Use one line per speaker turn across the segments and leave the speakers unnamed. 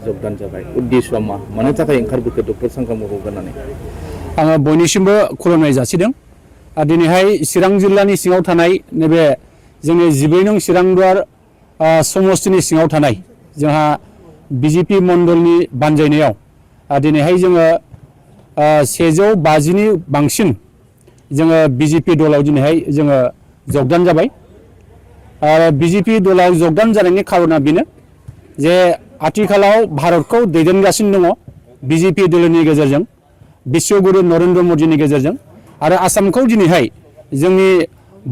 जगदान जाबाय उद्देश्यआ मा मानो थाखाय ओंखारबोखो डक्टर सांग्रां बर'खौ गारनानै
आङो बयनिसिमबो खुलुमनाय जासिदों दिनैहाय चिरां जिल्लानि सिङाव थानाय नैबे जोंनि 12 नं चिरांदुवार समस्तिनि सिङाव थानाय जोंहा बिजेपि मण्डलनि बानजायनायाव दिनैहाय जोङो 150 नि बांसिन जोङो बिजेपि दलाव दिनैहाय जोङो जगदान जाबाय आरो बिजेपि दलाव जगदान जानायनि खारना बेनो जे आथिखालाव भारतखौ दैदेनगासिनो दङ बिजेपि दलनि गेजेरजों बिश्वगुरु नरेन्द्र मदिनि गेजेरजों आरो आसामखौ दिनैहाय जोंनि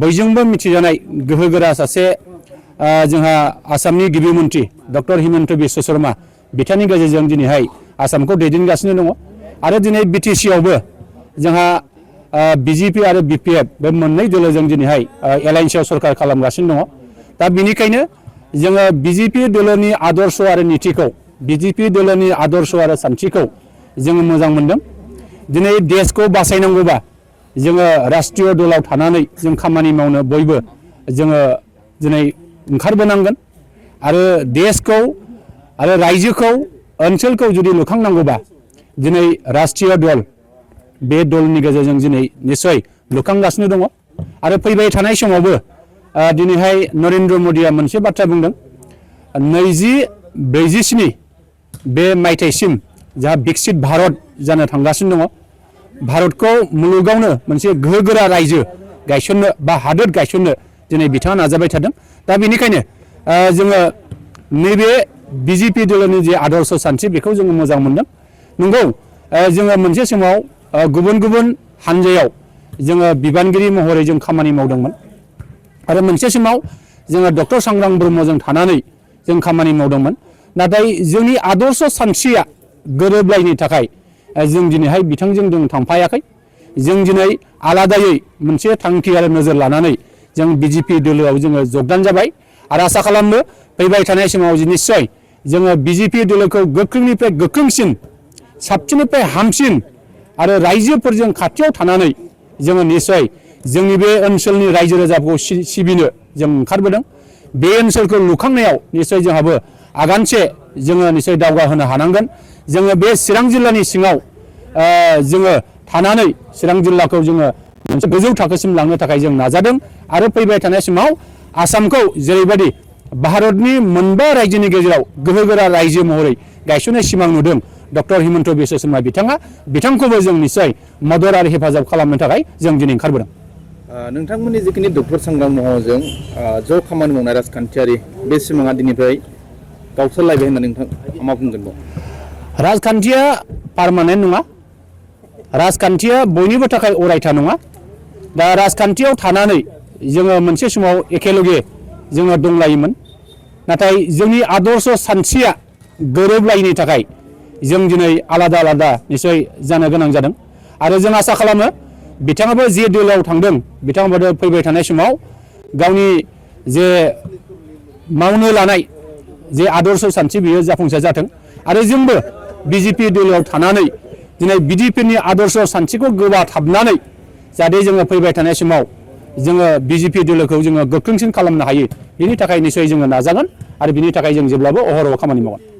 बयजोंबो मिथिजानाय गोहोगोरा सासे जोंहा आसामनि गिबि मन्थ्रि डक्टर हिमन्त बिश्व शर्मा बिथांनि गेजेरजों दिनैहाय आसामखौ दैदेनगासिनो दङ आरो दिनै बिटिसि आवबो जोंहा बिजेपि आरो बिपिएफ बे मोननै दोलोजों दिनैहाय एलायन्सआव सरकार खालामगासिनो दङ दा बेनिखायनो जोङो बिजेपि दोलोनि आदर्श आरो नीतिखौ बिजेपि दोलोनि आदर्श आरो सान्थिखौ जोङो मोजां मोनदों दिनै देशखौ बासायनांगौबा जोङो राष्ट्रीय दलाव थानानै जों खामानि मावनो बयबो जोङो दिनै ओंखारबोनांगोन आरो देशखौ आरो रायजोखौ ओनसोलखौ जुदि लुखांनांगौबा दिनै राष्ट्रीय दल बे दलनि गेजेरजों दिनै निश्चय लुखांगासिनो दङ आरो फैबाय थानाय समावबो दिनैहाय नरेन्द्र मदिया मोनसे बाथ्रा बुंदों 2047 बे मायथाइसिम जा विकसित भारत जानो थांगासिनो दङ भारतखौ मुलुगावनो मोनसे गोहोगोरा रायजो गायसननो बा हादोर गायसननो दिनै बिथाङा नाजाबाय थादों दा बेनिखायनो जोङो नैबे बिजेपि दलनि जे आदर्श सान्थि बेखौ जोङो मोजां मोनदों नंगौ जोङो मोनसे समाव गुबुन गुबुन हानजायाव जोङो बिबानगिरि महरै जों खामानि मावदोंमोन आरो मोनसे समाव जोङो डक्टर सांग्रां ब्रह्मजों थानानै जों खामानि मावदोंमोन नाथाय जोंनि आदर्श सानस्रिया गोरोबलायनि थाखाय जों दिनैहाय बिथांजों जों थांफायाखै जों दिनै आलादायै मोनसे थांखि आरो नोजोर लानानै जों बिजेपि दोलोआव जोङो जगदान जाबाय आरो आसा खालामो फैबाय थानाय समाव निश्चय जोङो बिजेपि दोलोखौ गोख्रोंनिफ्राय गोख्रोंसिन साबसिननिफ्राय हामसिन आरो रायजोफोरजों खाथियाव थानानै जोङो निश्चय जोंनि बे ओनसोलनि रायजो राजाखौ सिबिनो जों ओंखारबोदों बे ओनसोलखौ लुखांनायाव निश्चय जोंहाबो आगानसे जोङो निश्चय दावगाहोनो हानांगोन जोङो बे चिरां जिल्लानि सिङाव जोङो थानानै चिरां जिल्लाखौ जोङो मोनसे गोजौ थाखोसिम लांनो थाखाय जों नाजादों आरो फैबाय थानाय समाव आसामखौ जेरैबायदि भारतनि मोनबा रायजोनि गेजेराव गोहोगोरा रायजो महरै गायसननाय सिमां नुदों डक्टर हिमन्त बिश्व शर्मा बिथांखौबो जों निश्चय मदद आरो हेफाजाब खालामनो थाखाय जों दिनै ओंखारबोदों
नोंथांमोननि जिखिनि डक्टर सांग्रां महरजों ज' खामानि मावनाय राजखान्थियारि बे सिमाङा दिनैफ्राय गावस्रालायबाय होननानै नोंथां मा बुंगोन बाव
राजखान्थिया पार्मानेन्ट नङा राजखान्थिया बयनिबो थाखाय अरायथा नङा दा राजखान्थियाव थानानै जोङो मोनसे समाव एखेलगे जोङो दंलायोमोन नाथाय जोंनि आदर्श सानस्रिया गोरोबलायैनि थाखाय जों दिनै आलादा आलादा निश्चय जानो गोनां जादों आरो जों आसा खालामो बिथाङाबो जे दोलोआव थांदों बिथाङाबो फैबाय थानाय समाव गावनि जे मावनो लानाय जे आदर्श सानस्रि बियो जाफुंसार जाथों आरो जोंबो बिजेपि दोलोआव थानानै दिनै बिजेपिनि आदर्श सानस्रिखौ गोबाथाबनानै जाहाथे जोङो फैबाय थानाय समाव जोङो बिजेपि दोलोखौ जोङो गोख्रोंसिन खालामनो हायो बिनि थाखाय निश्चय जोङो नाजागोन आरो बिनि थाखाय जों जेब्लाबो अहरह खामानि मावगोन